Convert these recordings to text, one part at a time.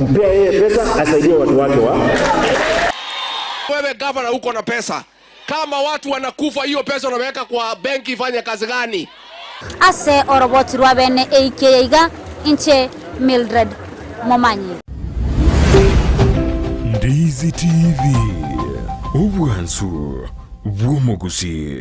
Mpea yeye pesa asaidie watu wake wa. Wewe gavana uko na pesa, kama watu wanakufa, hiyo pesa unaweka kwa benki ifanye kazi gani? Ase oroboti rwa bene eiki eye iga, inche Mildred Momanyi. Ndizi TV, obwansu bw'omogusii.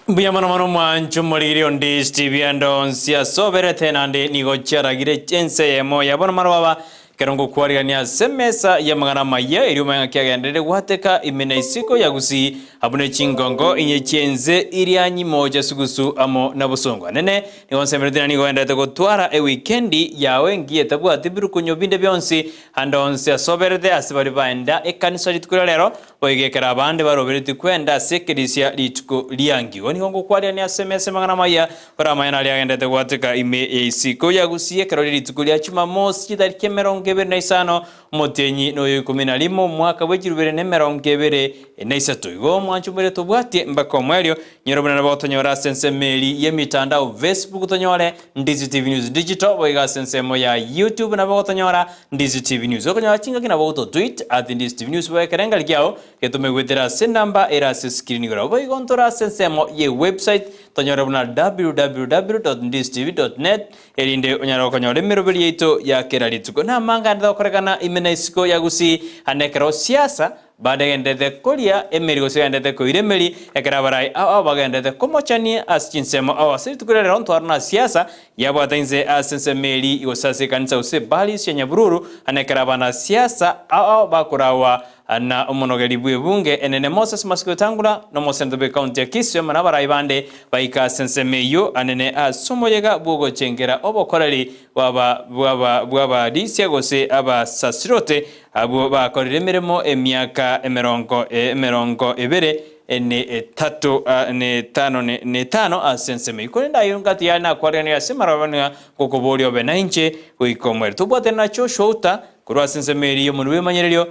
Mbuya mono mono mwancho morigiri onde Steve ande onsi ase oberete naende nigo chiaragire ense eyemo ya bono marobaba Ekero ngokwarigania ase emesa y'amang'ana amaya, erio omanye ng'aki agenderere gwateka ime na isiko ya gusii, abwo ne chingongo inye chi'ense iria nyimocha sugusu amo na bosongo. Anene, nigo nsemeretie na nigo enderete gotwara ewikendi yao engiya etabwati birukunyo binde bionsi, ande onsi ase oberete ase baria baenda ekanisa rituko ria rero, Boigo ekero abande baroberetie kwenda ase ekerisia rituko riangi. Igo nigo ngokwarerania ase emesa amang'ana amaya, kore amang'ana aria agenderete gwateka ime ya isiko ya gusii ekero rie rituko ria Jumamosi chitariki emerongo ebere na isano omotienyi noyo ikomi na rimo omwaka bwe chirubere na emerongo ebere na isato. Igo omwancho moire tobwatie mbaka omoerio, nyora buna nabo gotonyora ase ensemo eri y'emitandao Facebook tonyore Ndizi TV News Digital, boigo ase ensemo ya YouTube nabo gotonyora Ndizi TV News. Okonyora chingaki nabo goto tweet at Ndizi TV News boe ekerengari kiao getome goetera ase enamba ere ase screen igoro. Boigo ntore ase ensemo ye website tonyore buna www.ndizitv.net erinde onyare gokonyora emeroberi yaito ya kera rituko. Namanga ande togokorekana ime na isiko ya Gusii ande ekero siasa Bande genderete koria emeri gose genderete koira emeri, ekero abarai ao bagenderete komochania ase chinsemo ao ase rituko riria rero ntware na siasa yabwata inse ase ensemo eri gose ase ekanisa gose ebaris ya Nyabururu, ane ekero abana siasa ao ao bakorawa na omonogeri bw'ebunge enene Moses Masiko Wetangula na omoseneto bw'ecounty ya Kisii amo nabarai bande baika ase ensemo eyio anene ase omoyega bw'ogochengera obokoreri bw'aba bw'aba bw'abarisia gose abasasirote Abwo bakorire emeremo emiaka emerongo emerongo ebere ne etato ne etano ne etano ase ensemo eyio. Korende ayio ngati yare nakwareganire ase amarabanu ng'a ngokoboria obe nainche goika omoerio. Tobwatane na Joshua Uta korwa ase ensemo eria y'omonwa bw'emanyererio,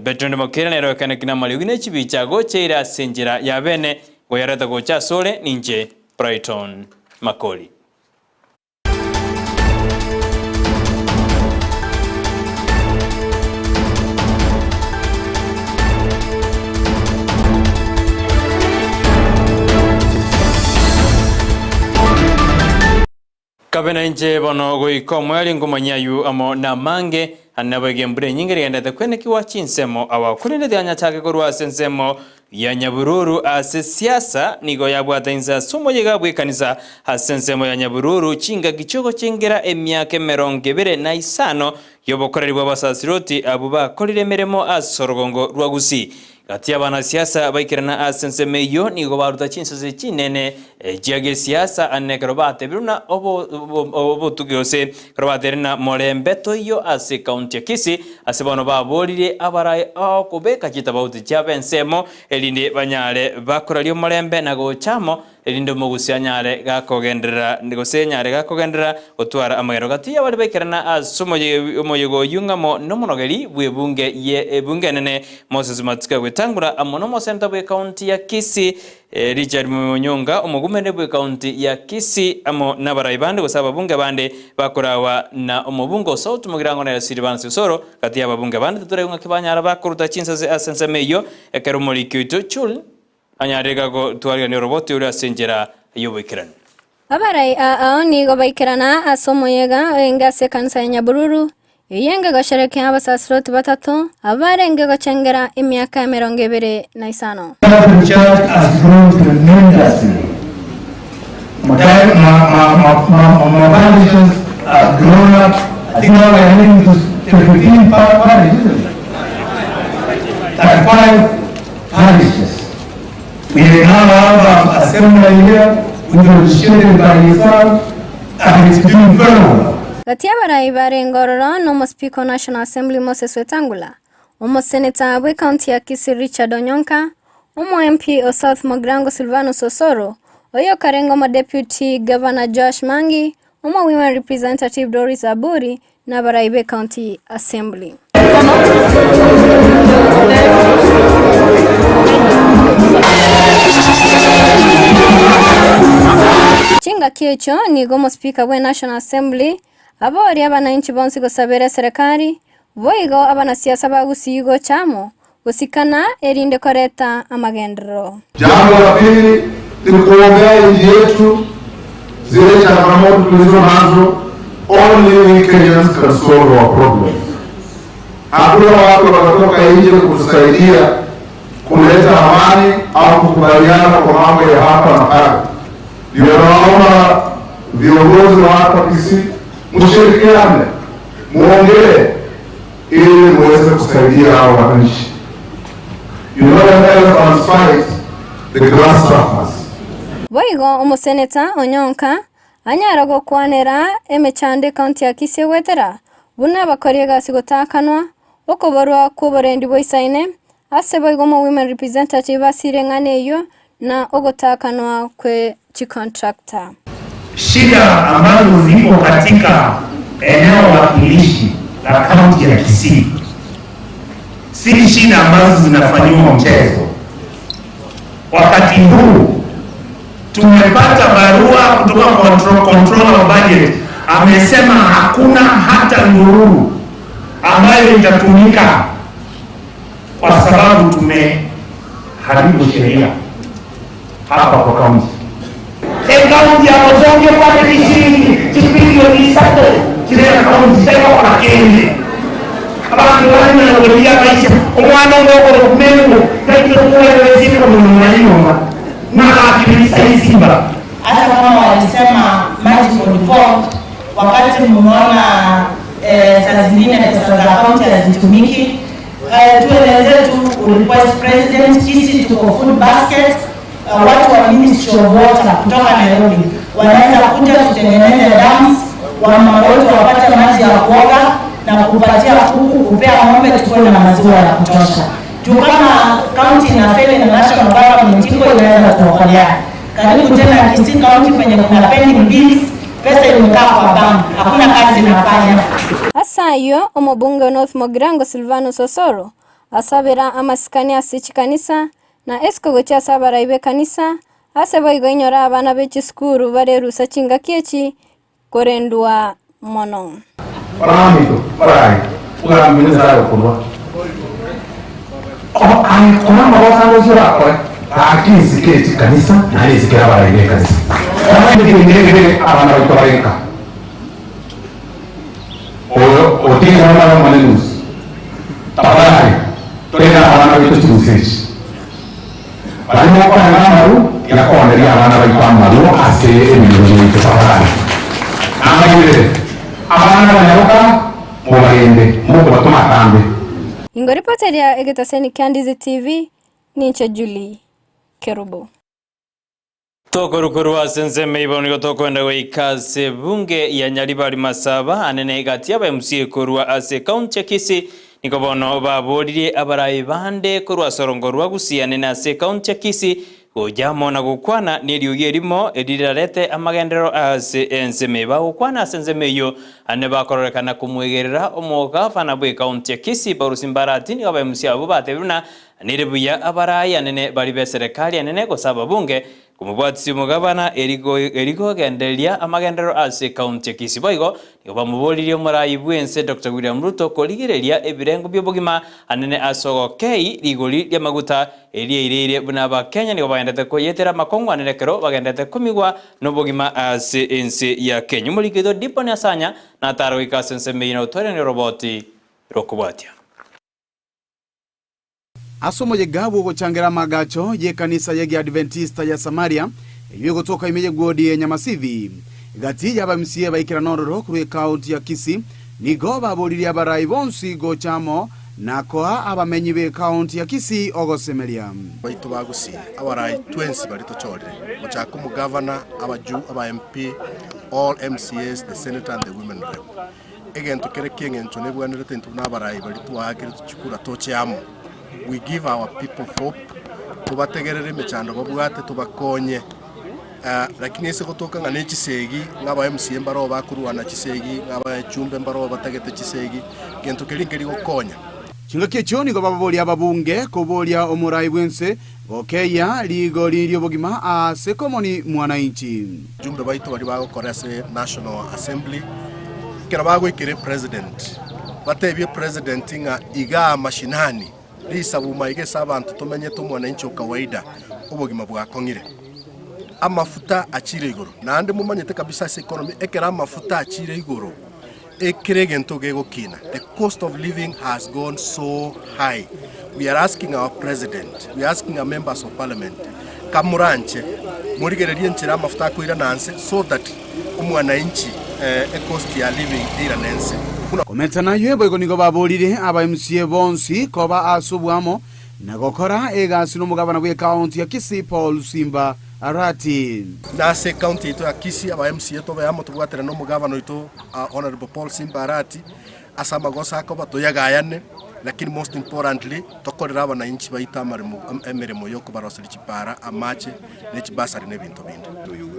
Bertrand Mokera nere oekaneki namariogi ne chibicha agocheire ase enchera ya bene ngoyareta gocha asore ninche Brighton Makori. Kabe nainche bono goika omoerio nkomanyie ayio amo namange, naende naboigo embura enyinge rigenderete kwenekigwa chinsemo ao. Korende tianyachake korwa ase ensemo ya Nyabururu ase siasa nigo yabwata inse ase omoyega bw'ekanisa ase ensemo ya Nyabururu chingaki chi'ogochengera emiaka emerongo ebere na isano y'obokoreri bw'abasasiroti abwo bakorire emeremo ase orogongo rwa Gusii. Gati y'abanasiasa baikerana ase ensemo eyio nigo baruta chinsase chinene chia gesiasa ane ekero batebirwe na obotuki gose ekero bateire na morembe toiyo ase ekaunti ya Kisii ase bono baboririe abaraai ao kobeka chitabauti chiabo ensemo erinde banyare bakoraria omorembe na gocha amo erinde omogusi anyare gakogenderera gose anyare gakogenderera gotwara amagero gati y'abaria baikerana ase omoyega oyio ng'amo nomonogeri bw'ebunge ye ebunge enene Moses Matsika Wetangula amo nomoseneta bw'ekaunti ya Kisii Richard Munyonga omogumene bw'ekaunti ya Kisii amo nabarai bande gose ababunge bande bakorawa na omobunge o South Mugirango nere Silvanus Osoro gati y'ababunge bande titoraigwa ng'aki banyara bakoruta chinsase ase ensemo eyio ekero omoriki oito Chul Anyare gotwarigania oroboti oria ase enchera y'oboikeranu. Abarai ao nigo baikerana ase omoyega orenge ase ekanisa ya Nyabururu, eyio enge gosherekea abasasiroti batato abwo barenge gochengera emiaka emerongo ebere na isano. The church has grown tremendously. Ma, ma, ma, ma, ma, ma parishes have grown up. I think now we are heading to, to 15 parishes, isn't it? 5 parishes. We now have an assembly here which was initiated by his son and it's doing very well. Gati y'abarai barenge ororo n'Omospika o National Assembly Moses Wetangula, Omoseneta bw'Ecounty ya Kisii Richard Onyonka, Omo MP o South Mugirango Silvanus Osoro, oyo okarenge Omo Deputy Governor Joash Mangi, Omo Women Representative Doris Aburi na abarai b'Ecounty Assembly. Chingaki echio nigo Omospeaker bwe National Assembly aboria abanainchi bonsi gosabera eserekari, boigo abanasiasa ba Gusii gocha amo gosikana erinde koreta amagenderero. Jambo la pili ni kuombea nchi yetu, zile changamoto tulizo nazo, only we Kenyans can solve our problems. Hakuna watu watatoka nje kutusaidia kuleta amani au kukubaliana kwa mambo ya hapa na pale. Ndio naomba viongozi wa hapa Kisii mshirikiane, muongee ili muweze kusaidia hao wananchi. You know when elephants fight, the grass suffers. Boigo omoseneta Onyonka anyare gokwanera emechando ekaunti ya Kisii egoetera buna abakori egasi gotakanwa, okoborwa kw'oborendi boisaine, ase boigo omo women representative asire eng'ana eyio na ogotakanwa kwe chicontractor. Shida ambazo ziko katika eneo wakilishi la kaunti ya Kisii si shida ambazo zinafanyiwa mchezo. Wakati huu tumepata barua kutoka controller of budget, amesema hakuna hata ndururu ambayo itatumika kwa sababu tumeharibu sheria hapa kwa kaunti. Ekaunti ya Bosonge pale Kisii chipilio isato chile kaunti sema kwa Kenya abantu bali na maisha omwana ndogoro kumengo kaito kuwele kwa mwananyumba na akilisa isimba hata kama walisema multiple default, wakati mmeona saa zingine pesa za kaunti hazitumiki, tueleze tu request president, Kisii tuko food basket. Watu wa Ministry of Water kutoka Nairobi wanaweza kuja tutengeneze dams, wamama wetu wapate maji ya kuoga na kupatia kuku, kupea ng'ombe, tukuwe na maziwa ya kutosha. Juu kama county inafeli na national government iko inaweza kuokolea. Karibu tena Kisii County penye kuna pending bills, pesa imekaa kwa bank, hakuna kazi inafanya. Ase ayio omobunge o North Mugirango Silvanus Osoro asabera amasikani ase chikanisa na esiko gochia ase abarai b'ekanisa ase boigo inyora abana be chisukuru bare rusa chingaki echi korendwa mono. Paramito, parai, ugambi nzayo kurwa. Kuna makosa ngosira akore. Akinsike kanisa, na nisikira abarai b'ekanisa. Kandi abana baitwa barenka. Oyo otinga mara manenus. Tafadhali, tena abana baitwa chirusechi. Barimo kwa amaru, yakoneria abana baitwa amaru ase emirimo yaitwa tafadhali. Amagirire abana banyaruka mubagende mukubatuma atambe. Ingo ripoteria egetaseni kia Ndizi TV ninche Julie Kerubo. Tokorukorwa ase ensemo ibo nigo tokwenda goika ase bunge ya Nyaribari Masaba anene egati aba MCA korwa ase kaunti ya Kisii nigo bono baboririe abarai bande korwa ase orongo rwa Gusii anene ase kaunti ya Kisii gojamo na gokwana neriogi erimo erirarete amagenderero ase ensemo bagokwana ase ensemo eywo ane bakororekana komwegerera omogavana bwa ekaunti ya Kisii Paul Mbarati nigo aba MCA abo batebire buna nere buya abarai anene bari be serikali anene gose ababunge komobwatisi omogabana erigogendereria amagenderero ase ekaunti ya Kisii boigo nigo bamoboririe omorai bwense Dr. William Ruto korigereria ebirengo bia obogima anene ase ogokei rigori ria amaguta eria buna abakenya nigo bagendete koyetera amakong'u anene ekero bagendete komigwa na obogima ase ense ya Kenya. Omorikito Dipon Asanya natara goika ase ensemo eywo na gotwarania oroboti rokobwatia. Ase omoyega bwa ogochangera amagacho y'ekanisa y'egiadventista ya Samaria eyo egotoka ime y'egwodi ya Nyamasivi gati y'aba MCA baikera nororo korwa ekaunti ya Kisii nigo baboririe abarai bonsi gochamo na koa abamenyi b'ekaunti ya Kisii ogosemeria. Baito ba Gusii, abarai twensi baria tochorire, gochaka omogavana, abaju, aba MP, all MCAs, the senator and the women rep. Egento kere ki'eng'encho nebwenerete intwe buna abarai baria twaakire chikura toche amo. We give our people hope, tobategerere emechando babwate tobakonye. Lakini ase gotoka ng'a ne chisegi, ng'a aba MCA mbaroo bakorwana chisegi, ng'a abachumbe mbaroo batagete chisegi, gento keria nkeri gokonya. Chingaki echio nigo bababoria ababunge koboria omorai bw'ense gokeyia rigori ri'obogima ase komoni mwananchi. Abajumbe baito baria bagokora ase National Assembly, ekero bagoikera epresident, batebie epresident ng'a igaa mashinani, risabuma iga ase abanto tomenyete omwananchi o kawaida, obogima bwakong'ire. Amafuta achire igoro, naende momanyete kabisa ase economy, ekero amafuta achire igoro, ekero egento gegokina, the cost of living has gone so high. We are asking our president, we are asking our members of parliament, kamoranche, morigererie enchera amafuta akoirana nse so that omwananchi eh, ecost ya living eirane nse. Buna. Komenta nayio, boigo nigo baborire aba MCA bonsi koba ase oboamo na gokora egasi nomogabana bw'ekaunti ya Kisii Paul Simba Arati. Na ase ecounty yaito ya Kisii aba MCA tobe amo tobwaterane na omogabana oito Honourable Paul Simba Arati ase amagoso akoba toyagayane lakini most importantly tokorere abanainchi baito amaremo emeremo ya okobaroseria chipara, amache ne chibasari na ebinto binde.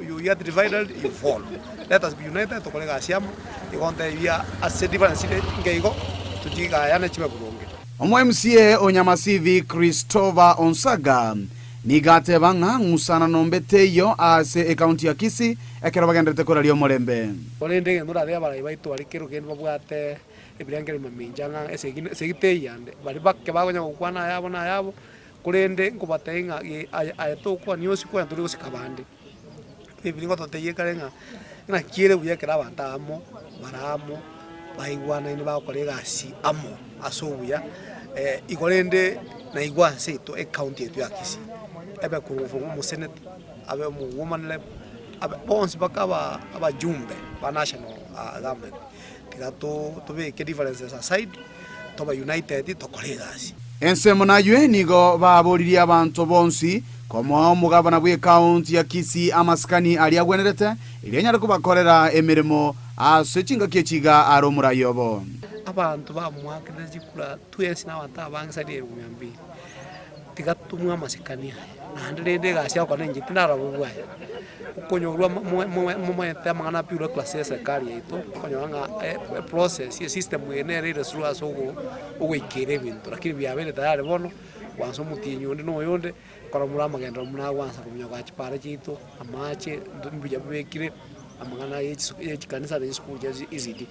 You get divided, you fall. Let us be united, tokore egasi amo, igo ntebia ase difference chire inke igo, tochigayane chibe boronge. Omo MCA o Nyamasivi Christopher Onsaga nigo ateba ng'a ng'usana nombe teiyo ase ekaunti ya Kisii ekero bagenderete koraria omorembe. Korende egento orabe abarai baito baria kero kende babwate ebirengererio mamincha ng'a esegi esegi teiyo ande, baria bake bakonya gokwana ayabo na ayabo, korende nkobatebia ng'a ge aye aye tokwania osikwe tori gosika abande. Ebibilia ngototebia ekare ng'a naki ere buya ekero abanto amo bare amo, baigwanaine bagokora egasi amo ase obuya, igo rende naigwa nse yaito ecounty yaito ya Kisii, ebe korwa from omoseneta, abe omowoman rep, abe bonsi mpaka aba abajumbe ba national government, tiga to tobeke differences aside, tobe united tokore egasi. Ensemo naywe nigo baboririe abanto bonsi komoa omogabana bw'ekaunti ya Kisii amasikani aria agwenerete, erio anyare kobakorera emeremo ase chingaki echi iga are omorai obo. Abanto bamoakerete chikura twensi na abanto abange zaidi ya elfu mia mbili, tiga tomwe amasikani aya, naende rende egasi agokora ninche tindarora bobe bwaye. Okonyorwa momaete amang'ana a bureaucracy ya eserikari yaito, okonyora ng'a eprocess, esystem eye nere ere slow ase ogoikera ebinto, lakini biabeire tayari bono, kwansa omotienyi onde na oyonde, ekero more amagenderero buna agwansa kominyoka chipara chiaito, amache, mbuya bibekire, amang'ana ya chikanisa na chisukuru chia ECD.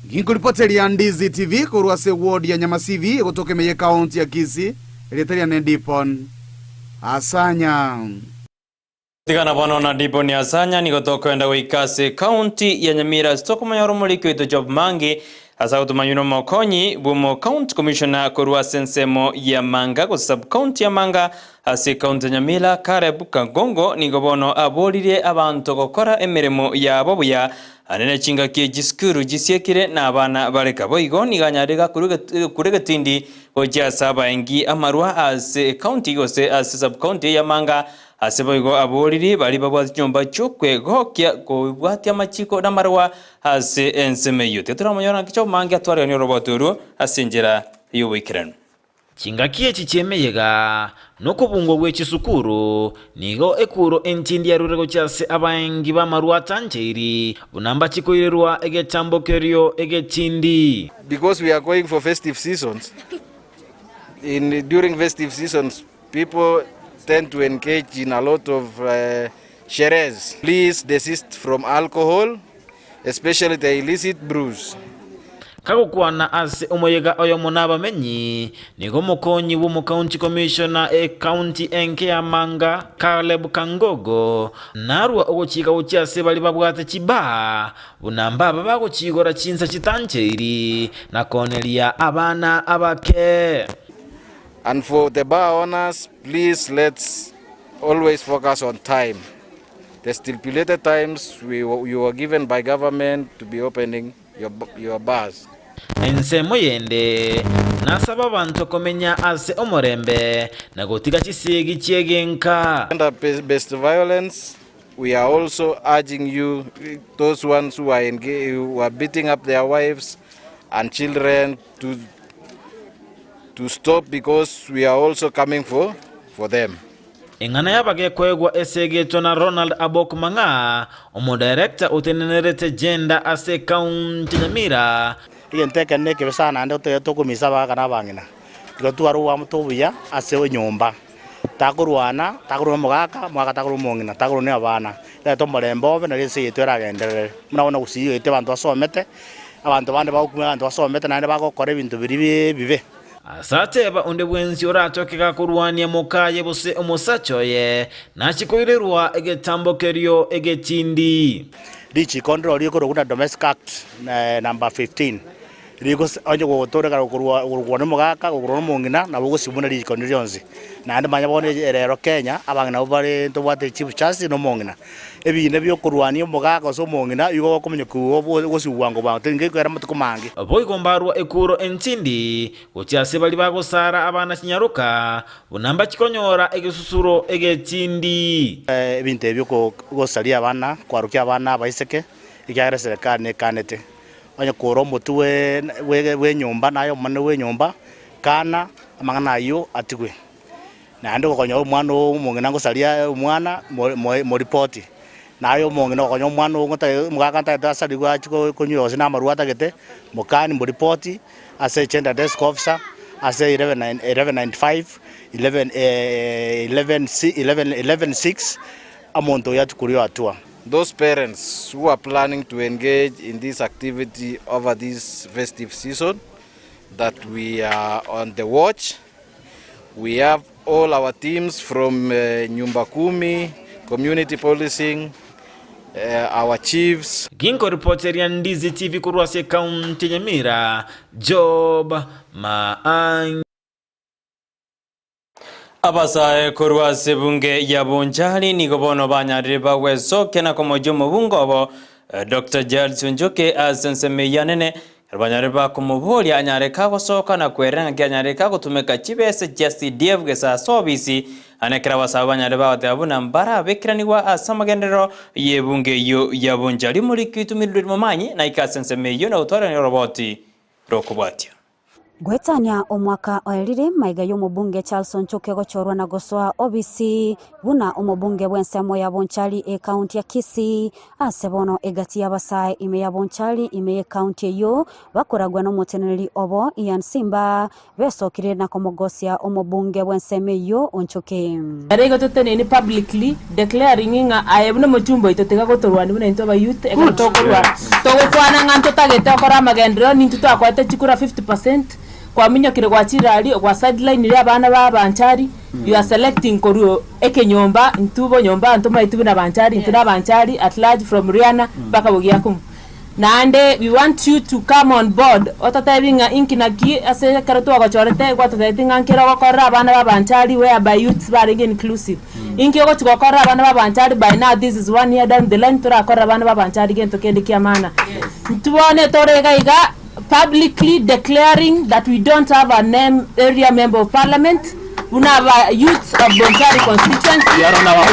Ginkoripoteria Ndizi TV korwa ase eward ya Nyamasibi egotoka ime y'ecounty ya Kisii, erieta riane Dipon Asanya. Tigana bono na Diboni Asanya nigo tokoenda goika ase ekaunti ya Nyamira ase tokomonyora omoriki oito Job Mangi ase agotomanywa nomokonyi bw'omo county commissioner korwa ase ensemo ya Manga gose sub county ya Manga ase ekaunti ya Nyamira Caleb Kangongo nigo bono aboririe abanto gokora emeremo yabo buya Ande ne chingaki echisukuru chisiekire na abana bareka. Boigo nigo anyarire gakorwa egekura egetindi gochia ase abaengi amarwa ase ecounty gose ase sub-county ya Manga. Ase boigo aboriri baria babwate chinyomba chi'okwegokia kobwatia amachiko namarwa ase ensemo eyio. Tiga toramonyora naki Chaumange atwareganie oroboti orwo ase enchera y'oboikeranu. Chingaki echi chi'emeyega, na okobungwa gwe chisukuru, nigo ekuro entindi yarure gochia ase abaengi b'amarwa atancheiri, buna mbachie koirerwa egetambo kerio egetindi. Because we are going for festive seasons, in during festive seasons people tend to engage in a lot of uh, sherehes. Please desist from alcohol, especially the illicit brews. Kagokwana ase omoyega oyomo nabamenyi, nigo omokonyi bw'omocounty commissioner ecounty enke ya Manga, Caleb Kangogo, narua ogochika gochia ase baria babwate chibaa buna mbaba bagochigora chinsa chitancheiri na kooneria abana abake. And for the bar owners, please let's always focus on time. The stipulated times we, you were given by government to be opening your, your bars. Ensemo yende, Nasaba abanto komenya ase omorembe na gotiga chisegi chi'egenka. Gender based violence, we are also urging you, those ones who are, who are beating up their wives and children to, to stop because we are also coming for, for them. Eng'ana y'abagekoegwa esegetwe na Ronald Abok Mang'a, omodirector otenenerete gender ase ekaunti ya Nyamira. Egento eke nekebe sana naende toye tokomisa abagaka na abang'ina. Tiga tware oboamate obuya ase enyomba. Takorwana, takorwa omogaka, omogaka takorwa omong'ina, takorwa na abana. Reta omorembe obe nario ense yaito eragenderere. Buna bono gusii yaito abanto basomete, abanto bande bagokumia abanto basomete naende bagokora ebinto biria ebibe. Ase ateba onde bwensi oratoke gakorwania mokaye gose omosacha oye, nachie koirerwa egetambo kerio egetindi. Richiko ndiro rikorokwa buna Domestic Act number 15, rigose onye gogotorekana gokorwa gokorwa nomogaka gokorwa nomong'ina nabo ogosibwa buna richiko rinde rionsi. Naende manya bono rero Kenya, abang'ina abwo bare ntobwate chief justice na omong'ina. Ebiina biokorwania omogaka gose omong'ina igo gokomanya kigwa ogosibwa bwango bwango teri ngekoera amatuko mange. Boigo mbarwa ekuro entindi gochia ase baria bagosara abana chinyaroka, buna mbachikonyora egesusuro egetindi. Ebinto ebi biogosaria abana, kwarokia abana abaiseke, ekiagera eserekari nekanete. Onye kore omotwe bw'enyomba naye omonene bw'enyomba, kana amang'ana ayio atigwe. Naende gokonyora omwana oo omong'ina ngosaria omwana, moripoti. Naye omong'ina okonyora omwana oo omogaka ntagete asarigwe achie konywa gose na amarwa atagete, mokani moripoti ase gender desk officer ase 1195, 11 6, omonto oyio achie koria hatua. Those parents who are planning to engage in this activity over this festive season that we are on the watch. We have all our teams from uh, Nyumba Kumi, community policing, uh, our chiefs. Ginkoripoteria Ndizi TV korwa ase ekaunti ya Nyamira, Job Maangi. Abasae korwa ase ebunge ya Bonchari nigo bono banyarire bagwesokia na komochia omobunge obo Doctor Charles Onchoke ase ensemo eyio anene Ekero banyare bakomoboria anyare kagosoka na kwerera ng'aki anyare kagotumeka chibese chia CDF gesa ase obisi, ane ekero abasabe banyare bagoteba buna mbarabekeranigwa ase amagenderero y'ebunge eyio ya Bonchari Omoriki oito Mildred Momanyi naike ase ensemo eyio na gotwarania oroboti rokobwatia. Goetania omwaka oerire, maiga y'omobunge Charles Onchoke gochorwa na gosoa obisi buna omobunge bw'ensemo ya Bonchari ekaunti ya Kisii, ase bono egati y'abasae ime ya Bonchari ime y'ekaunti eyio bakoragwa nomoteneneri obo Ian Simba besokire na komogosia omobunge bw'ensemo eyio Onchoke. Ere igo toteneine publicly declaring ng'a aye buna omochumba oito tiga gotorwania buna intwe aba youth ekero tokorwa togokwana ng'a ntotagete gokora amagenderero nintwe twakoete chikura 50%, kwaminyokire gwachire aria gwa sidelinire abana ba abanchari, you are selecting korwa ekenyomba intwe bonyomba ntomaeti buna abanchari intwe na abanchari at large from Riana mpaka Bogiakumu. Naende we want you to come on board ototebi ng'a inki naki ase ekero twagochorete gwatotebetie ng'a nkere ogokorera abana ba abanchari whereby youths barenge inclusive. Inki ogochi gokorera abana ba abanchari by now this is one year down the line torakorere abana ba abanchari gento kende kia maana. Intwe bono tore iga iga publicly declaring that we don't have an area member of parliament buna aba youths of Bonchari constituency.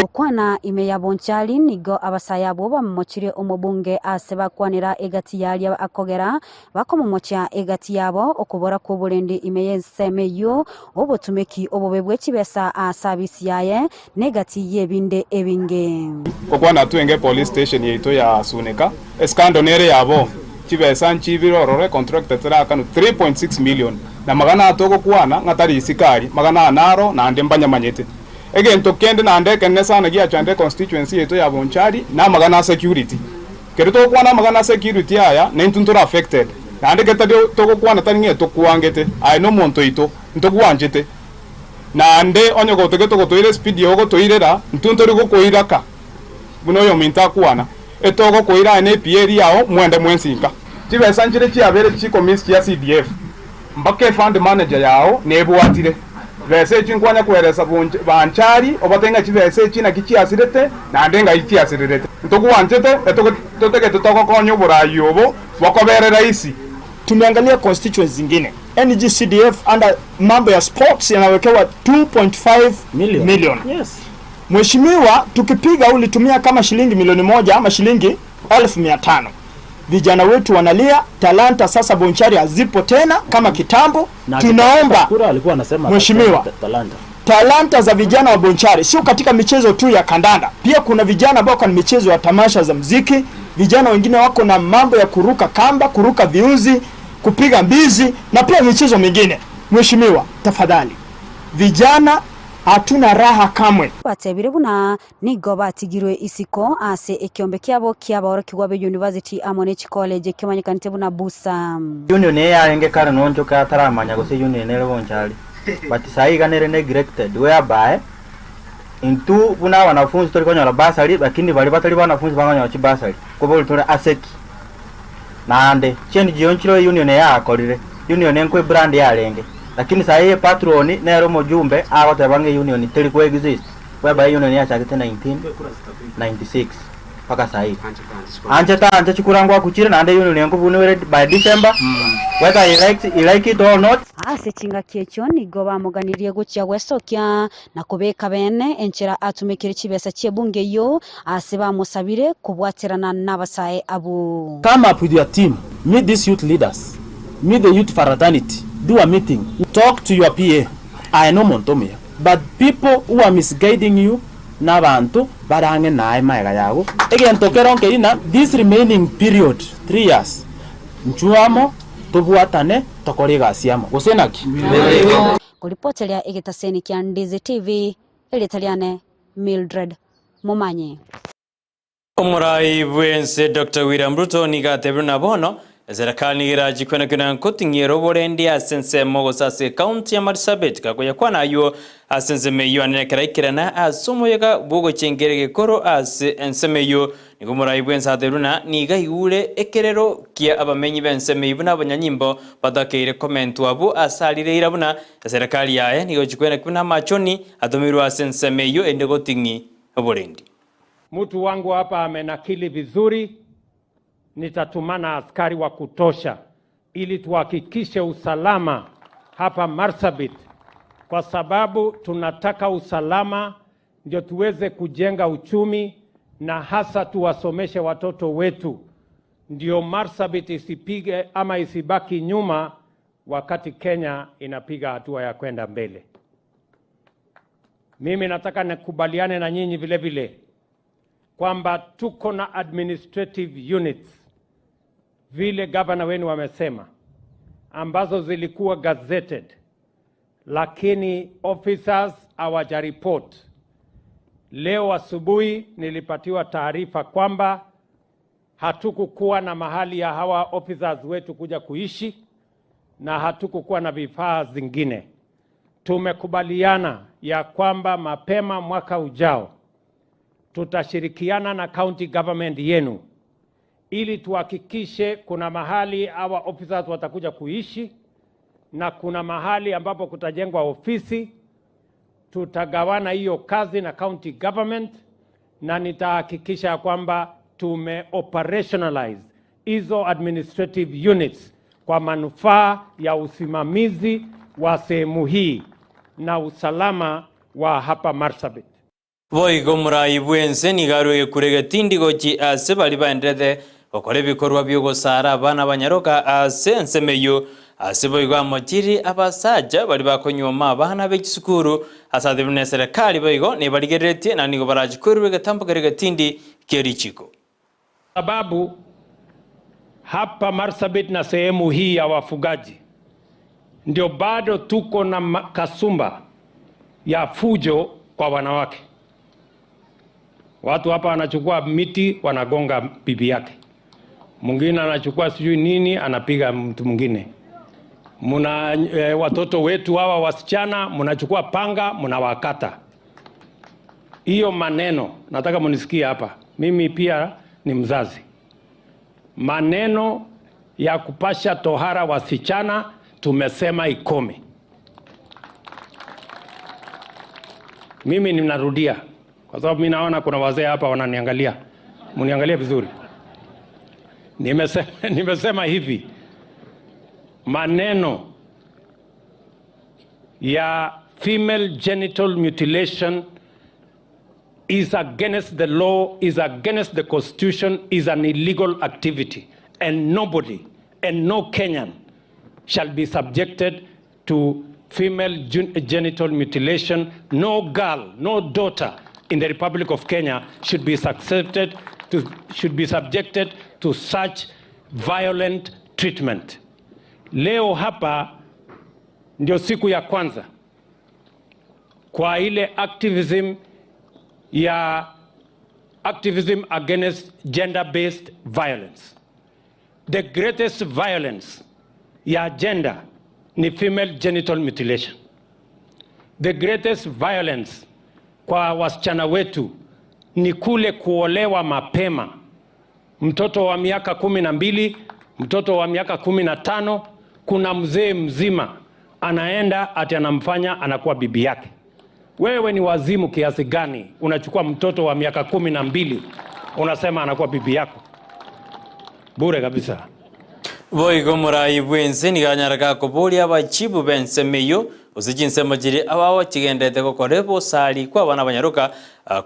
Gokwana ime ya Bonchari nigo abasae abwo bamomochirie omobunge ase bakwanera egati y'aria akogera bakomomochia egati yabo okobora kw'oborendi ime y'ensemo eyio, obotumeki obobe bwe chibesa ase abisi yaye, na egati y'ebinde ebinge. Gokwana twenge police station yaito ya Sunika, escandal nere yabo, chibesa nchibire ororo econtractor terakanwa 3.6 million na magana aya togokwana ng'a tari isiko aria, magana aya naro naende mbanyamanyete. Egento kende naende ekenene sana giachande econstituency yaito ya Bonchari namagana a security. Kero togokwana amagana a security aya naintwe ntore affected naende kero tari togokwana tari ng'a etokwangete aye nomonto oito ntogwanchete naende onye gotagete gotoira espeed ogotoirera intwe ntori gokoira ka buna oyominto akwana etogokoira aye ne PA yao mwende mwensi nka. Chibesa nchire chiabere chikomis chia CDF mpaka efund manager yao nebwatire besa echi nkwanya kweresa banchari obatebie ng'a chibesa echi naki chiasirete naende ngai chiasirerete. Ntogwanchete totagete togokonya oborayi obo bokobere rahisi. Tumeangalia constituency zingine. NGCDF under mambo ya sports yanawekewa 2.5 million. Yes. Mheshimiwa, tukipiga ulitumia kama shilingi milioni 1 ama shilingi 500,000. Vijana wetu wanalia, talanta sasa Bonchari hazipo tena kama kitambo. Na Tunaomba kura alikuwa anasema Mheshimiwa. talanta. Talanta za vijana wa Bonchari sio katika michezo tu ya kandanda, pia kuna vijana ambao wako na michezo ya tamasha za mziki, vijana wengine wako na mambo ya kuruka kamba, kuruka viunzi, kupiga mbizi na pia michezo mingine. Mheshimiwa, tafadhali, vijana hatuna raha kamwe. Batebire buna nigo batigirwe isiko ase ekiombe kiabo kiabaorokigwa be university amo ne chicollege ekimanyekanete buna busa. Union eye yarenge kare nonchoka ataramanya gose union ere Bonchari, but sahi iga nere neglected, whereby intu buna wanafunzi tori konyora bursary, lakini bari batari banafunzi bakonyora chibasari kobori tore aseki naende chiNGO nchiro union yakorire union enkwe brand yarenge, lakini sahi patron nere omojumbe agoteba ng'a union teri coexist, whereby union yachagete 1996 mpaka sahi anche ta anche chikurangwa kuchire naende union enkobunwere by December, whether he likes, he like it or not. Ase chingaki ekio nigo bamoganirie gochia gwesokia na kobeka bene enchera atumikire chibesa chiebunge eyo ase bamosabire kobwaterana n'abasae abo. Come up with your team, meet these youth leaders, meet the youth fraternity, do a meeting, talk to your PA. I know Montomia, but people who are misguiding you n'abantu barange nae maega yago egento keronke ina this remaining period 3 years nchuamo tobwatane tokore egasi amo gose naki. Koripoteria egetaseni kia Ndizi TV eritariane Mildred Momanyi. Omurai bwense Dr. William Ruto nigatebire na bono serikali nigirajikwena kwena nkoting'era oborendi ase ensemo gose ase ekaunti ya Marsabit kagoya kwanayo ase ensemo eywo anenekera ikerana ase omoyega bwogochengera egekoro ase ensemo eywo nigo omorai bwense atebire na niga aigure ekerero kia abamenyi ba ensemo eywo buna abanyanyimbo batakeire komentwa abwo ase arire ira buna eserikali yaye nigo chikwena buna amachoni atomirwe ase ensemo eywo ende goting'i oborendi. Mtu wangu hapa amenakili vizuri, nitatumana askari wa kutosha ili tuhakikishe usalama hapa Marsabit, kwa sababu tunataka usalama ndio tuweze kujenga uchumi na hasa tuwasomeshe watoto wetu, ndio Marsabit isipige ama isibaki nyuma wakati Kenya inapiga hatua ya kwenda mbele. Mimi nataka nikubaliane na nyinyi vile vile kwamba tuko na administrative units vile gavana wenu wamesema, ambazo zilikuwa gazetted, lakini officers hawajaripoti. Leo asubuhi nilipatiwa taarifa kwamba hatukukuwa na mahali ya hawa officers wetu kuja kuishi na hatukukuwa na vifaa zingine. Tumekubaliana ya kwamba mapema mwaka ujao tutashirikiana na county government yenu ili tuhakikishe kuna mahali hawa officers watakuja kuishi na kuna mahali ambapo kutajengwa ofisi. Tutagawana hiyo kazi na county government, na nitahakikisha ya kwamba tume operationalize hizo administrative units kwa manufaa ya usimamizi wa sehemu hii na usalama wa hapa Marsabit. Boigo omorai bwense nigo arwege kurege tindigochi ase bari baenderete gokora ebikorwa biogosara abana banyaroka ase ensemo eywo ase boigo amochiri abasacha bari bakonyuoma abana ba echisukuru ase athibwe na eserikali boigo nibarigereretie na nigo barachikwerwe egetambo kere getindi kia richiko. Sababu hapa Marsabit na sehemu hii ya wafugaji ndio bado tuko na kasumba ya fujo kwa wanawake. Watu hapa wanachukua miti wanagonga bibi yake, mwingine anachukua sijui nini anapiga mtu mwingine. Muna watoto wetu hawa wasichana mnachukua panga mnawakata. Hiyo maneno nataka munisikie hapa, mimi pia ni mzazi. Maneno ya kupasha tohara wasichana tumesema ikome. Mimi ninarudia kwa sababu mimi naona kuna wazee hapa wananiangalia, mniangalie vizuri. Nimesema, nimesema hivi, maneno Ya female genital mutilation is against the law, is against the constitution, is an illegal activity. And nobody and no Kenyan shall be subjected to female genital mutilation. No girl, no daughter in the Republic of Kenya should be subjected to, should be subjected to such violent treatment. Leo hapa ndio siku ya kwanza kwa ile activism ya activism against gender-based violence. The greatest violence ya gender ni female genital mutilation. The greatest violence kwa wasichana wetu ni kule kuolewa mapema, mtoto wa miaka 12, mtoto wa miaka 15, kuna mzee mzima anaenda ati anamfanya anakuwa bibi yake. Wewe ni wazimu kiasi gani unachukua mtoto wa miaka 12 unasema anakuwa bibi yako? Bure kabisa. Boigo morai bwense niganyara gakoboria abachibu b'ensemo eywo gose chinsemo chiri abao chigendete gokora ebosari kwa abana banyaroka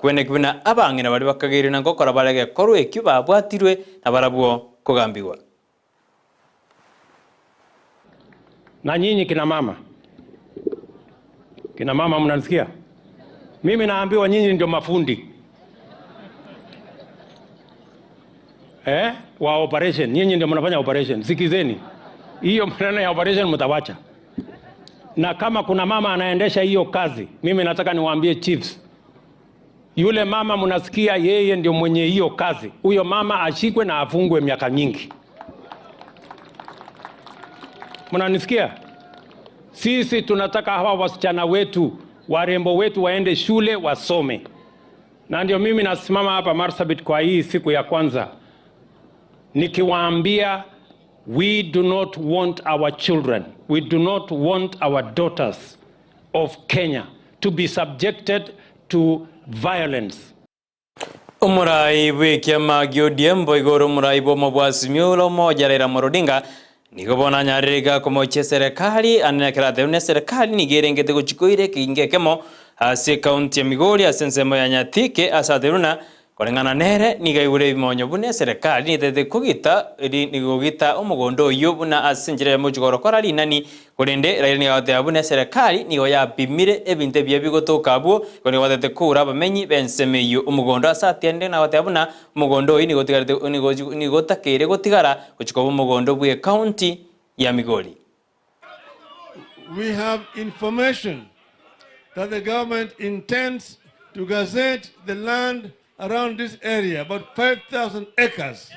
kweneki buna abang'ina baria bakageirwe na gokora bare gekorwa ekio babwatirwe na barabwo kogambigwa. Na nyinyi kina mama, kina mama mnanisikia? Mimi naambiwa nyinyi ndio mafundi wa operation. Nyinyi ndio mnafanya operation. Sikizeni hiyo maneno ya operation, mtawacha. Na kama kuna mama anaendesha hiyo kazi, mimi nataka niwaambie chiefs, yule mama mnasikia yeye ndio mwenye hiyo kazi, huyo mama ashikwe na afungwe miaka nyingi. Mnanisikia? Sisi tunataka hawa wasichana wetu, warembo wetu waende shule wasome, na ndio mimi nasimama hapa Marsabit kwa hii siku ya kwanza nikiwaambia we do not want our children, we do not want our daughters of Kenya to be subjected to violence. Omorai bw'ekiama gia ODM boigo ore omorai bwa omobwasimi ore omoja Raila Amolo Odinga nigo bono anyarire iga komochia eserekari ane ekero atebiwe na eserekari nigo erengete gochia ekegingo ekemo ase ekaunti ya Migori ase ensemo ya Nyatike ase atebiwe buna koreng'ana nere nigo aigure ebimonyo buna eserekari nitete kogita eri gogita omogondo oyio buna ase enchera ya mochie korokora rinani korende Raila nigo agoteba buna eserekari nigo yapimire ebinto ebiya bigotoka abwo igo nigo batete koura abamenyi b'ensemo eyio omogondo ase atianire na goteba buna omogondo oyio nigo otigarete nigo nigo otakeire gotigara gochia koba omogondo bwa ecounty ya Migori. We have information that the government intends to gazette the land around this area, about 5,000 acres,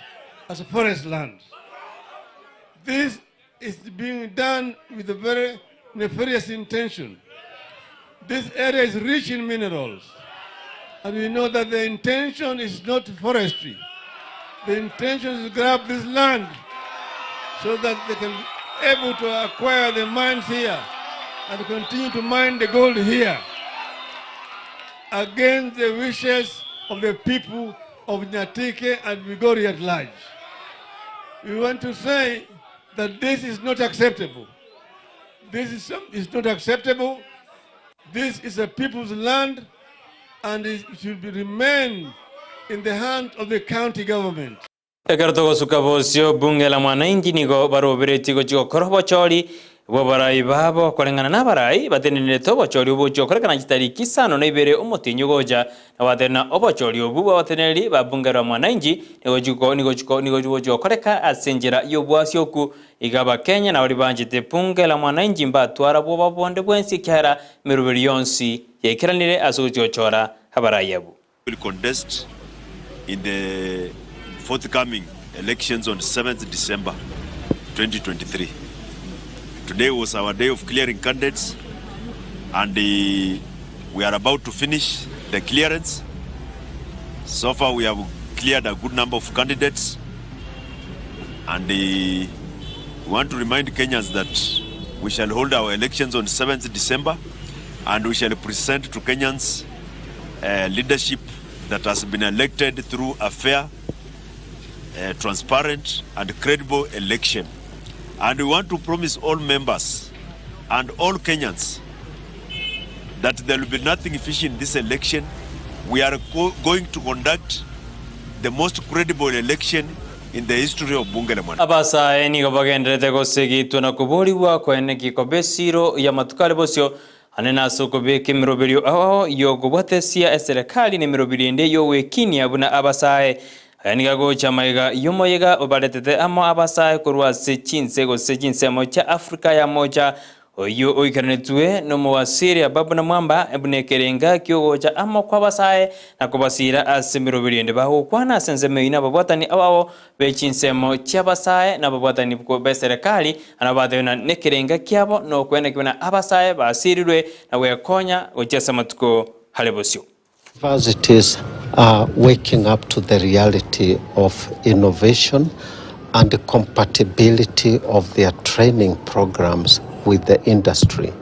as forest land. This is being done with a very nefarious intention. This area is rich in minerals, and we know that the intention is not forestry. The intention is to grab this land so that they can be able to acquire the mines here and continue to mine the gold here against the wishes of the people of Nyatike and Migori at large. We want to say that this is not acceptable. This is not acceptable. This is a people's land and it should remain in the hand of the county government. Ekero togosuka bosio bunge la mwananchi nigo baroberetie gochia gokora obochori bwa abarai babo koreng'ana na abarai batenenerete obochori obochia gokorekana chitariki isano na ibere omotinyi gocha na batenena obochori obwo bwa abateneneri ba bunge la mwananchi nigo nigo nigo gochia gokoreka ase enchera ya obwasioku iga abakenya nabo ribanchete bunge la mwananchi mbatwara bwoba bonde bwensi ekiagera emeroberi yonsi yaikeranire ase ogochia gochora abarai abwo. Will contest in the forthcoming elections on 7th December 2023. Today was our day of clearing candidates, and we are about to finish the clearance. So far we have cleared a good number of candidates, and we want to remind Kenyans that we shall hold our elections on 7th December, and we shall present to Kenyans leadership that has been elected through a fair, transparent and credible election. And we want to promise all members and all Kenyans that there will be nothing fishy in this election. We are going to conduct the most credible election in the history of Bunge la Mwananchi. Abasae nigo bagendererete gosegitwa na koborigwa koeneki koba esiro y'amatuko are bosio, ane nase okobeka emeroberio ao y'okobwatesia eserekari na emeroberio ende y'ogwekinia buna abasae. Aya nigo agocha magega y'omoyega obaretete amo abasae korwa ase chinse gose chinsemo chia Africa ya Mocha Oyio oikeranetwe n'Omoasiria Ababu na Mwamba, buna ekerenga ki'ogocha amo kw'abasae na kobasiira ase emeroberio ende bagokwana ase ensemo eyio nababwatani abao be chinsemo chi'abasae na ababwatani b'eserekari, na nabo batebe ng'a nekerenga kiabo nokwenekigwa buna abasae basiirirwe na gwekonya gochia ase amatuko are bosio. Universities are waking up to the reality of innovation and the compatibility of their training programs with the industry.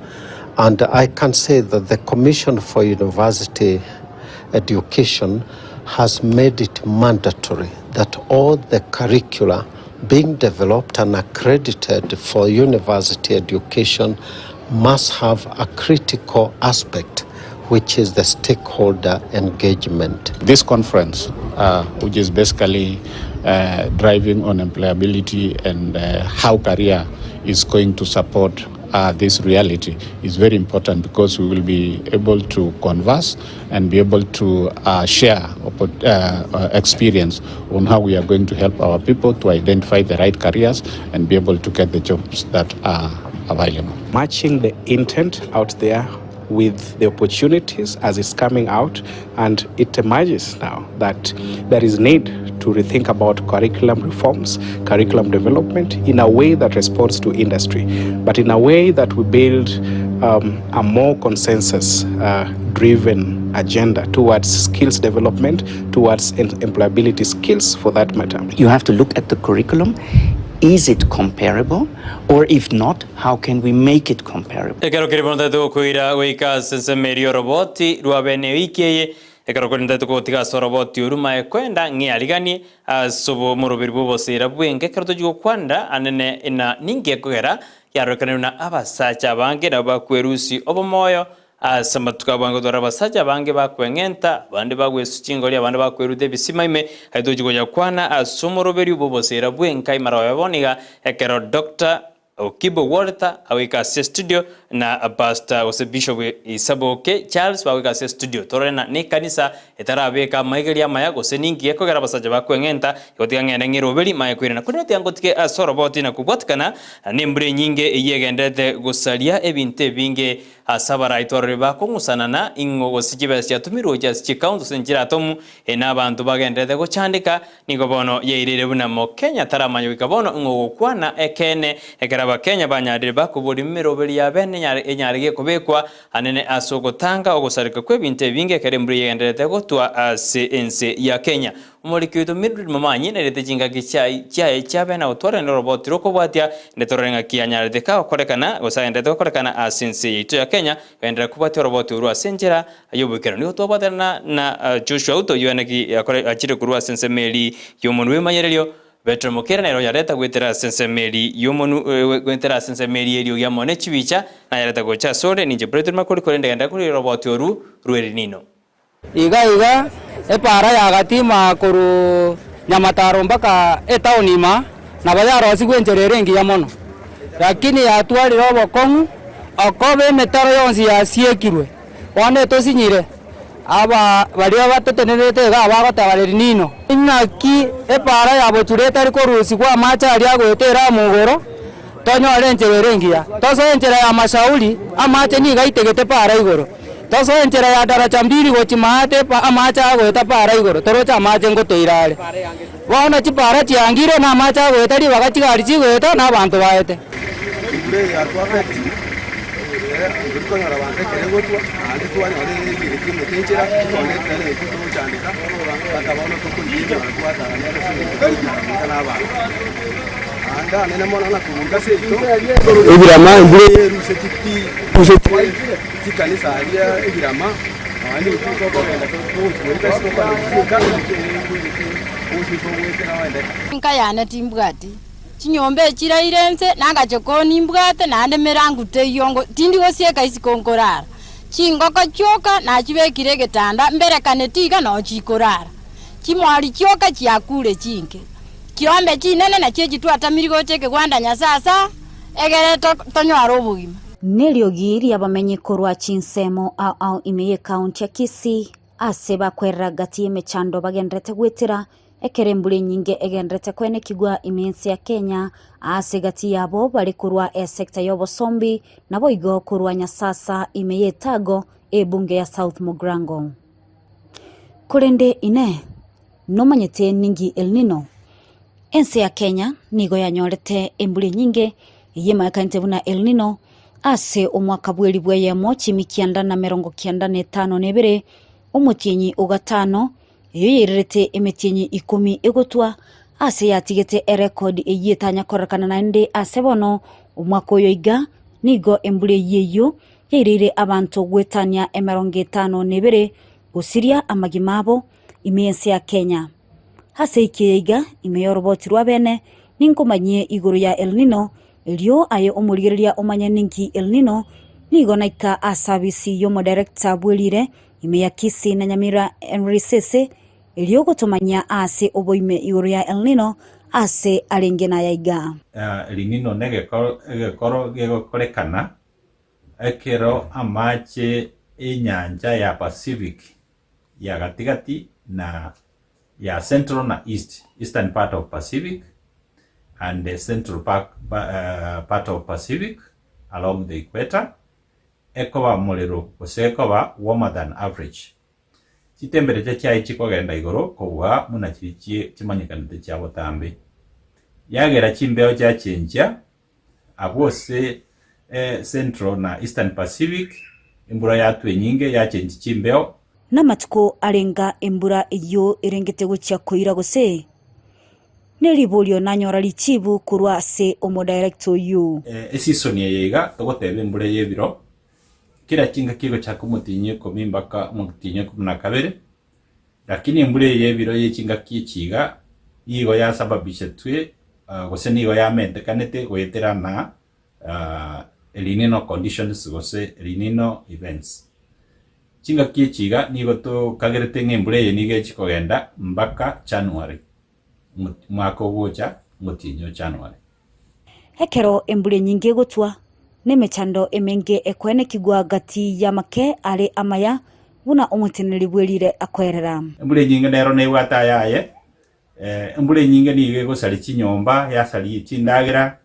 And I can say that the Commission for University Education has made it mandatory that all the curricula being developed and accredited for university education must have a critical aspect, which is the stakeholder engagement. This conference, which is basically driving on employability and how career is going to support this reality, is very important because we will be able to converse and be able to share experience on how we are going to help our people to identify the right careers and be able to get the jobs that are available. Matching the intent out there with the opportunities as it's coming out, and it emerges now that there is need to rethink about curriculum reforms, curriculum development in a way that responds to industry, but in a way that we build a more consensus driven agenda towards skills development, towards employability skills for that matter. You have to look at the curriculum. Is it comparable? Or if not, how can we make it comparable? Ekero keria bono tari togokoira goika ase ensemo eria y'oroboti rwa bene ewiki eye, ekero korende tari togotiga ase oroboti orwo mae kwenda ng'eariganie ase omoroberi bw'oboseera bw'enka ekero tochia gokwanera anene na ninki ekogera yarorekanire buna abasacha abange nabo bakwerusia obomoyo Ase amatuko abo ngotwara abasacha abange bakweng'enta, abande bagwesu chingori, abande bakweruta ebisima ime. Aye tochi goyakwana ase omoroberio bw'oboseera bw'enka imara oye bono iga ekero Doctor Okibo Walter agoika ase estudio na Pastor gose Bishop Isaboke Charles bagoika ase estudio torore na nekanisa etarabeka amaigerio amaya gose ninki gekogera abasacha bakweng'enta igo tiga ng'ende ng'eroberi maye koirana korende tiga ngotige ase oroboti na kobwatikana nembura enyinge eyio egenderete gosaria ebinto ebinge Ase abarai twarorire bakong'usanana, ing'o gose chibesa chiatumirwe gochia ase chikaunti gose nchiratomu, ee na abanto bagendererete gochandeka, nigo bono yaireire buna Mokenya taramanya goika bono ing'o ogokwana ekeene ekero Abakenya banyarire bakoboria emeroberi ya bene enyare gekobekwa anene ase ogotanga ogosareka kw'ebinto ebinge ekero embura egendererete gotwa ase ense ya Kenya. Omoriki oito Mildred Momanyi nairete chingaki chiaye chiabe na gotwarania oroboti rw'okobwatia, inde torore ng'aki anyarete kagokorekana gose agenderete gokorekana ase ense yaito ya Kenya, kogenderera kobwatia oroboti orwo ase enchera y'oboikeranu. Nigo twabwaterana na Joshua Ruto oyio naki achire korwa ase ensemo eri y'omonwa bw'emanyererio, Petero Mokera nere oyareta goetera ase ensemo eri y'omonwa goetera ase ensemo eri y'eriogi amo ne chibicha, nayareta gocha asore, ninche Petero Makori, korende genderera korigia oroboti orwo rw'erinino. Iga iga epaara ya Gatima korwa Nyamataro mpaka etaoni ime nabo yarosigwe enchera ere engiya mono, lakini yatwarire obokong'u okoba emetaro yonsi yasiekirwe. Bono etosinyire aba baria batotenenerete igaa bagoteba reri nino. Inaki epaara ya Bochuri etari korusigwa amache aria agoeta ere amo igoro, tonyore enchera ere engiya. Tosoe enchera ya Mashauri, amache nigo aitegete paara igoro. Tosoe enchera ya Daraja Mbili gochia maate amache agoeta paara igoro, toroche amache ngotoira are. Bono chipaara chiangire na amache agoeta ribaga chigari chigoeta na abanto baete. Embura eye yatwafectire, tiri konyora abanto ekero egotwa, naende twanyora eyereti emete enchera, tokonyora ekero eke togochandeka, mpaka bono tokorigia enyama twatara nere ase eng'encho tokonyara goika na abanto. Naende anene mono na koburuka seito, Ebirama embura eye eruseti pi, chikanisa aria ebirama, nonya intwe tokogenda togochi goika ase tokogenda gochika, Enka yane timbwati chinyomba echiraire inse, na agachokoo nimbwate, naende emerango teiyo ngo tindi gosieka isiko nkorara. Chingoko chioka nachibekire egetanda, mberekaneti iga nao chikorara. Chimori chioka chiakure chinke. Chiombe chinene nachio echi twatamirie gocha ekegwanda Nyasasa, egere tonyore obogima. Neriogi ri'abamenyi korwa chinsemo ao ao ime y'ekaunti ya Kisii ase bakwerera gati y'emechando bagendererete gwetera ekero embura enyinge egendererete koenekigwa ime y'ense ya Kenya ase gati yabo bare korwa esecta y'obosombi naboigo korwa Nyasasa ime y'Etago ebunge ya South Mugirango. Korende inee, nomanyete ninki El Nino? Ense ya Kenya nigo yanyorete embura enyinge eyio emayekanete buna El Nino ase omwaka bw'elifu eyemo chimi kianda na merongo kianda na etano na ebere, omotienyi o gatano, eyio yairerete emetienyi ikomi egotwa ase yatigete erekodi eyio etanya kororekana naende ase bono omwaka oyo iga nigo embura eyio eyio yaireire abanto goetania emerongo etano na ebere gosiria amagima abo ime y'ense ya Kenya. Ase ekiya iga, ime y'oroboti rw'abene, ninkomanyie igoro ya El Nino, erio aye omorigereria omanye ninki El Nino, nigo naika ase abisi y'omodirector bw'erire ime ya Kisii na Nyamira Henry Sese, erio gotomanyia aase oboime igoro ya El Nino ase arenge naya iga. El Nino negekoro egekoro gegokorekana ekero amache enyancha ya Pacific ya gatigati na ya central na east, eastern part of Pacific and the central part, part of Pacific along the equator, ekoba morero gose ekoba warmer than average. Chitemperature chiaye chikogenda igoro kobua buna chiria chimanyekanete chia botambe. Yagera chimbeo chiachenchia Abwo ase Central na Eastern Pacific embura yatwa enyinge yachenchia chimbeo. Namatuko arenga embura eyio erengete gochia koira gose? Neriborio nanyora richibu korwa ase omodirector oyio. Esisoni eye iga togoteba embura y'ebiro, kera chingaki egochaka omotienyi ikomi mpaka omotienyi ikomi na kabere, Lakini embura eye y'ebiro ye chingaki echi iga nigo yasababishetwe gose nigo yamentekanete goetera na El Nino conditions gose El Nino events. Chingaki echi iga nigo tokagerete ng'a embura eye nigo echi kogenda mpaka January, omwaka ogocha omotienyi o January. Ekero embura enyinge egotwa, nemechando emenge ekoenekigwa gati y'amake are amaya, buna omoteneneri bw'erire akoerera. Embura enyinge nero nebwate ayaye, embura enyinge nigo egosaria chinyomba, yasaria chindagera,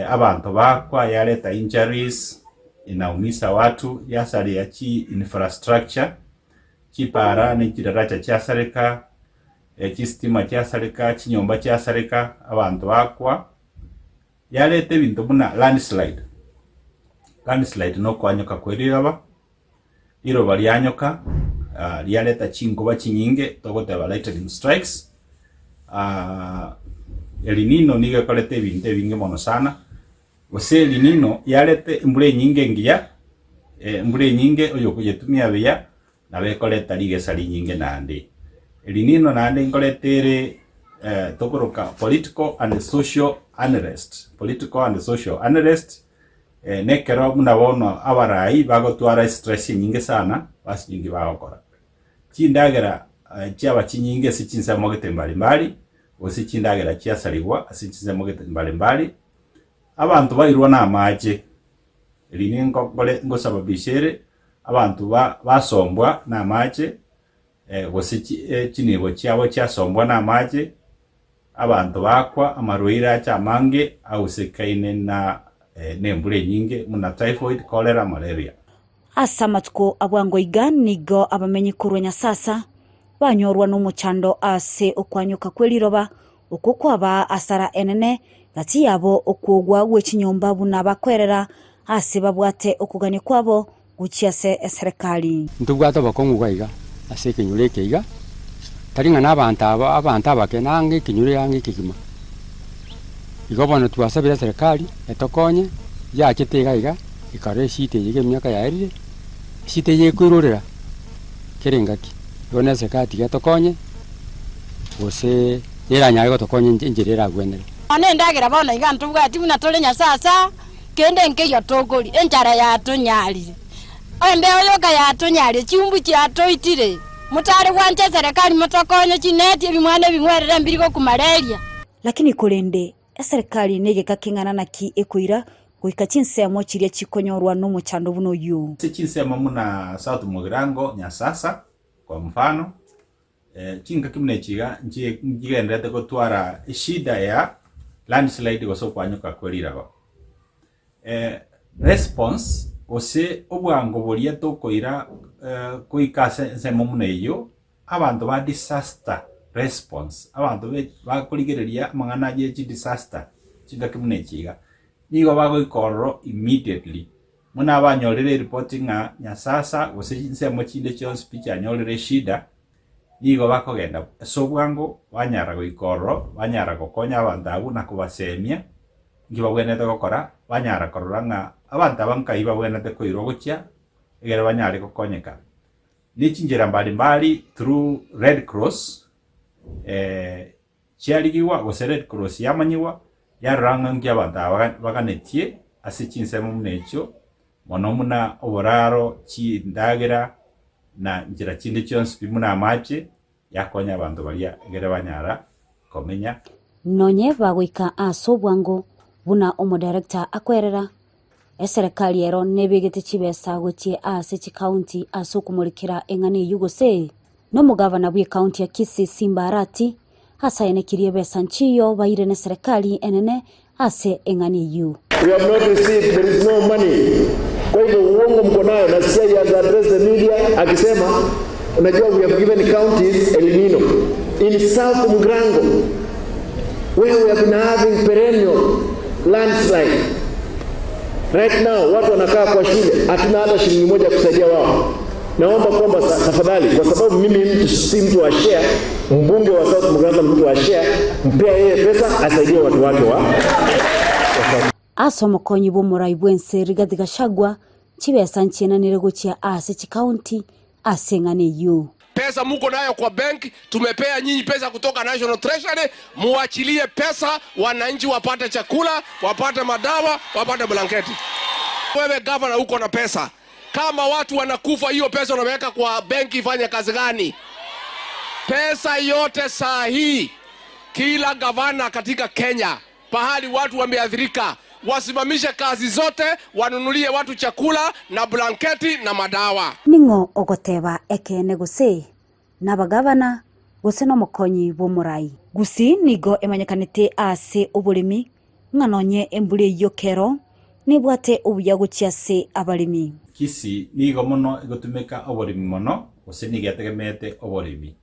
abanto bakwa, yareta injuries, inaumisa watu, yasaria chi infrastructure, chipara ne chidaracha chiasareka, Chistima chiasareka, chinyomba chiasareka, abanto bakwa. Yareta ebinto buna landslide. Landslide nokoanyoka kwe riroba, riroba rianyoka riareta chinkoba chinyinge togoteba lightning strikes. El Nino nigo ekoreta ebinto ebinge mono sana, gose El Nino yarete embura enyinge engiya, embura enyinge oyokoyetumia buya Nabo ekoreta rigesa rinyinge naende. El Nino naende nkoreta ere tokoroka political and social unrest, political and social unrest, nekero buna bono abarai bagotwara estress enyinge sana basi ninki bagokora. Chindagera chiaba chinyinge ase chinsemo gete mbali mbali, gose chindagera chiasarigwa ase chinsemo gete mbali mbali, abanto bairwa na amache. Eri ninkore ngosababisha ere abanto basombwa namache, gose chinibo chiabo chiasombwa namache, abanto bakwa amarwaire ache amange agusekaine na nembura enyinge buna typhoid, cholera, malaria. Ase amatuko a bwango iga nigo abamenyi korwa Nyasasa banyorwa nomochando ase okwanyoka kwe riroba, okwo kwabaa asara enene gati yabo okwogwa gwe chinyomba buna bakwerera ase babwate okogania kwabo gochia ase eserekari. Ntobwate obokong'u iga iga ase ekenyoro eke iga, tari ng'a nabanto aba abanto abake nang'e ekenyoro ang'e ekegima. Igo bono twasabire eserekari etokonye, yachete iga iga, ekarora eshida eye iga emiaka yaerire, eshida eye ekoirorera kera engaki. Igo na eserekari tiga etokonye, gose eranyare gotokonya enchera eragwenere. Bono endagera bono iga ntobwati buna tore Nyasae ase aa, kende nkeiyo tokoria, enchara yatonyarire. Embeo yoka yatonyaria, chiumbu chiatoitire. Motare gwancha eserekari motokonye chineti ebimwana ebing'werere mbiri gokumareria. Lakini korende eserekari negeka keng'ana naki ekoira goika chinsemo chiria chikonyorwa nomochando buna oyio. Ase chinsemo buna South Mugirango, Nyasasa, kwa mfano, chingaki buna echi iga nchigendererete gotwara eshida ya landslide gose okwanyoka kwe riraba. Response gose obwango boria tokoira goika ase ensemo buna eyio, abanto ba disaster response, abanto bakorigereria amang'ana ye chidisaster chingaki buna echi iga, nigo bagoika ororo immediately. Buna abanyorire eripoti ng'a Nyasasa gose chinsemo chinde chionsi pi chianyorire eshida, nigo bakogenda ase obwango banyara goika ororo, banyara gokonya abanto abwo na kobasemia inki babwenerete gokora, banyara korora ng'a abanto aba nkai babwenerete koirwa gochia egere banyare gokonyeka. Ne chinchera mbari mbari through Red Cross chiarigigwa gose Red Cross yamanyigwa, yarora ng'a nki abanto aba baganetie ase chinsemo buna echio, mono buna oboraro, chindagera, na nchera chinde chionsi pi buna amache, yakonya abanto baria egere banyara komenya. Nonye bagoika ase obwango buna omodirector akwerera, eserekari ero nebegete chibesa gochia ase chikaunti ase okomorikera eng'ana eyio gose nomogavana bw'ekaunti ya Kisii Simba Arati ase aenekirie ebesa nchiyo baire neserekari enene ase eng'ana eyio. We have not received, there is no money. Kwa hivyo uongo mko nayo, nasikia he has addressed the media akisema, unajua we have given counties El Nino in South Mugrango where we have been having perennial landslide. Right now watu wanakaa kwa shule, hatuna hata shilingi moja kusaidia wao. Naomba kwamba tafadhali, kwa sababu mimi mtu si mtu wa share, mbunge wa South Mugrango ni mtu wa share, mpea yeye pesa asaidie watu wake wa Ase omokonyi bw'omorai bw'ense Rigathi Gachagua, chibesa nchienanire gochia ase chikaunti ase eng'ana eyio. Pesa muko nayo kwa bank, tumepea nyinyi pesa kutoka National Treasury, muachilie pesa wananchi wapate chakula, wapate madawa, wapate blanketi. Wewe governor uko na pesa, kama watu wanakufa, hiyo pesa unaweka kwa benki ifanye kazi gani? Pesa yote saa hii, kila gavana katika Kenya, pahali watu wameathirika, wasimamishe kazi zote, wanunulie watu chakula na blanketi na madawa. Ning'o ogoteba ekeene gose nabagavana gose nomokonyi bw'omorai? Gusii nigo emanyekanete ase oboremi, ng'a nonye embura eyio kero nebwate obuya gochia ase abaremi. Kisii nigo mono egotumeka oboremi mono gose nigo etegemeete oboremi.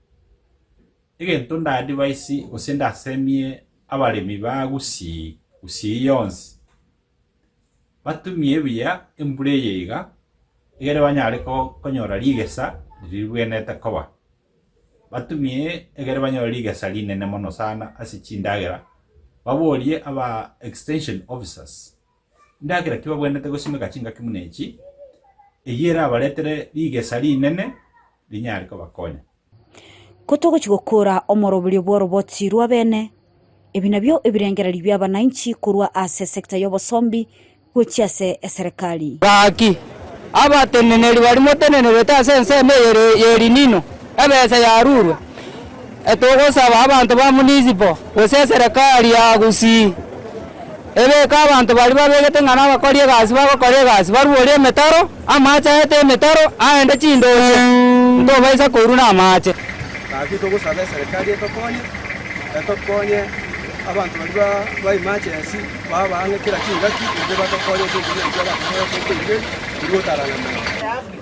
Egento ndadivise gose ndasemie abaremi ba Gusii, Gusii yonsi, batumie buya embura eye iga, egere banyare konyora rigesa riria ribwenerete koba. Batumie egere banyore rigesa rinene mono sana ase chindagera, baborie aba extension officers, ndagera ki babwenerete gosimeka chingaki buna echi, eyio erabaretere rigesa rinene rinyare kobakonya. Ko togochia gokora omoroberio bw'oroboti rw'abene, ebi nabio ebirengererio bi'abananchi korwa ase esecta y'obosombi gochia ase eserekari. Gaki, abateneneri baria motenenerete ase ensemo eye y'erinino, ebesa yarurwe, etogosaba abanto ba municipal, gose eserekari ya Gusii, ebeke abanto baria babegete ng'a nabakori egasi bagokora egasi, barwore emetaro, amache aete emetaro, aende chindoche, ntobaisa koirwa namache. Gaki togosaba eserekari etokonye, etokonye abanto baria ba ba emergency babaang'e kera chingaki naende batokonye ase enchera eria abanto bagotokoire tiri gotarana mono.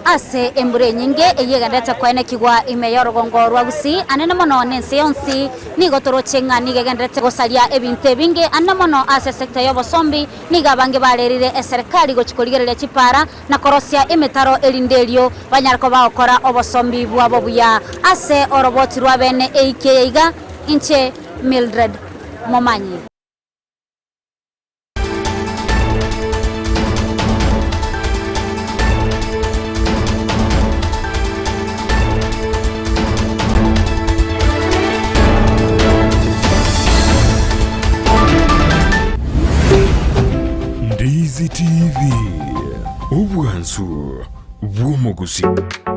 Ase embura enyinge eyio egenderete koenekigwa ime y'orogongo rwa Gusii, anene mono nense yonsi, nigo toroche ng'a nigo egenderete gosaria ebinto ebinge, anene mono ase esecta y'obosombi, nigo abange barerire eserekari gochia korigereria chipara na korosia emetaro erinde erio banyare koba bagokora obosombi bwabo buya. Ase oroboti rwa bene eiki eye iga, inche Mildred Momanyi. Ndizi TV, obwansu bwo. y'Omogusii.